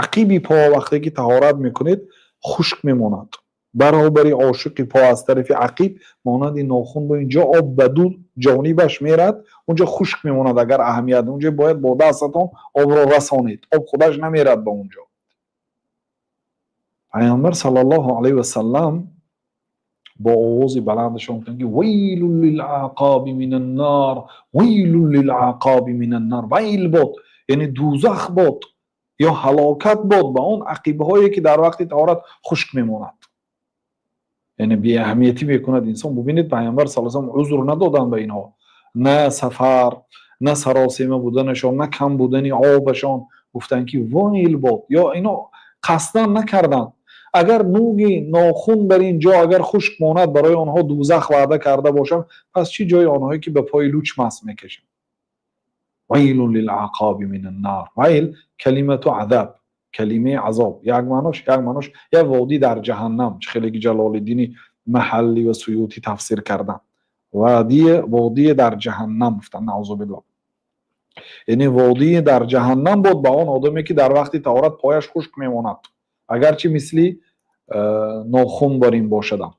Ақиби по вақте ки таҳорат мекунед, хушк мемонад. Баробари ошиқи по аз тарафи ақиб монанди нохун бо инҷо об ба ду ҷонибаш мерад, унҷо хушк мемонад. Агар аҳамият, унҷо бояд бо дастатон обро расонед, об худаш намерад ба унҷо. Пайғамбар саллаллоҳу алайҳи васаллам бо овози баландашон гуфтанд, ки вайлун лилаъқоби минан-нор, вайлун лилаъқоби минан-нор. Вайл бод, яъне дӯзах бод ё ҳалокат бод ба он ақибҳое, ки дар вақти таҳорат хушк мемонад, яъне беаҳамиятӣ мекунад инсон. Бубинед, Пайғамбар саллаллоҳу алайҳи васаллам узр надоданд ба инҳо, на сафар, на саросема буданашон, на кам будани обашон. Гуфтанд, ки вайл бод, ё ино қасдан накарданд. Агар нуги нохун бар ин ҷо агар хушк монад, барои онҳо дӯзах ваъда карда бошам, пас чӣ ҷои онҳое, ки ба пои луч масҳ мекашанд? Вайлун лилаъқоби минан-нор. Вайл калимату азоб, калимаи азоб як маънош, як маънош як водӣ дар ҷаҳаннам, чӣ хеле ки Ҷалолиддини Маҳаллӣ ва Суютӣ тафсир карданд. Вадие, водие дар ҷаҳаннам гуфтанд, наъузу биллоҳ. Яъне водие дар ҷаҳаннам бод ба он одаме, ки дар вақти таҳорат пояш хушк мемонад, агарчи мисли нохун бар ин бошадам.